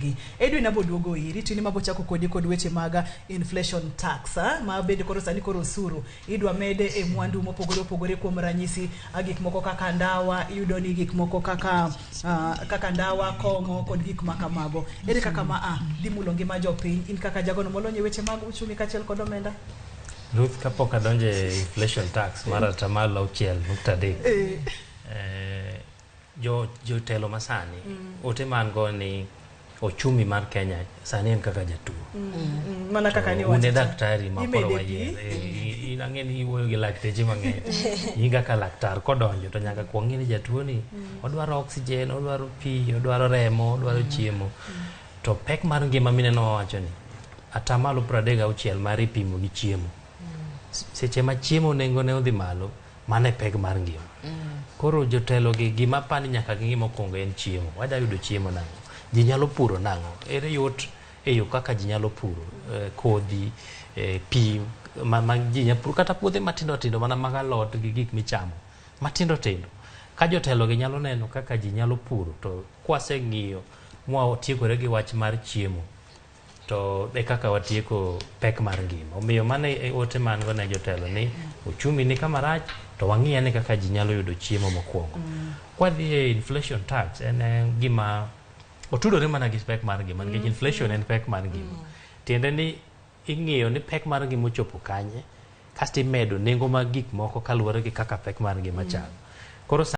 Gi. Edwin abo duogo iri tini mabo chako kodi kod weche mag inflation tax ah, ma bende koro sani koro osuru idwa mede e mwandu mopogore opogore kuom ranyisi ah, gik moko kaka ndawa iyudo ni gik moko kaka ah, kaka ndawa kong'o kod gik ma kamago ere kaka ma a dhi mulo ngima jopiny in kaka jagono molony e weche mag uchumi kaachiel kod omenda Ruth, kapok adonjo e inflation tax mar atamalo 6.3 eh, eh, jo jotelo masani ote man go ni ochumi mar Kenya sani en kaka jatuo. Mana kaka ni Un e wacho cha. daktari ma koro Imede wayier. pi. In ang'e ni iwuoyo gi lakteche mang'eny. In kaka laktar kodonjo to nyaka kwong ng'i ni jatuo ni odwaro oxygen, odwaro pi, odwaro remo, odwaro chiemo. To pek mar ngima mineno wawacho ni atamalo 36 mar ipimo gi chiemo. Seche ma chiemo nengone odhi malo, mano e pek mar ngima. Koro jotelo gi gima apani nyaka ging'i mokwongo en chiemo. Wadwa yudo chiemo nang'o? Ji nyalo puro nang'o? Ere yot e yo kaka ji nyalo puro? Eh, kodhi, eh, pi ma, ma ji nyalo puro kata puothe matindo tindo mana mag alot gi gik michamo matindo tindo. Ka jotelo gi nyalo neno kaka ji nyalo puro to kwaseng'iyo mwatiekore gi wach mar chiemo to e kaka watieko pek mar ngima. Omiyo mano e ote ma an go ne jotelo ni uchumi ni kama rach to wang'i ane kaka ji nyalo yudo chiemo mokwongo. Kwadhi e inflation tax en eh, gima otudore mana gi pek mar ngima nikech inflation en pek mar ngima. Tiende ni ing'iyo ni pek mar ngima ochopo kanye kasto imedo nengo mag gik moko kaluwore gi kaka pek mar ngima chalo. Koro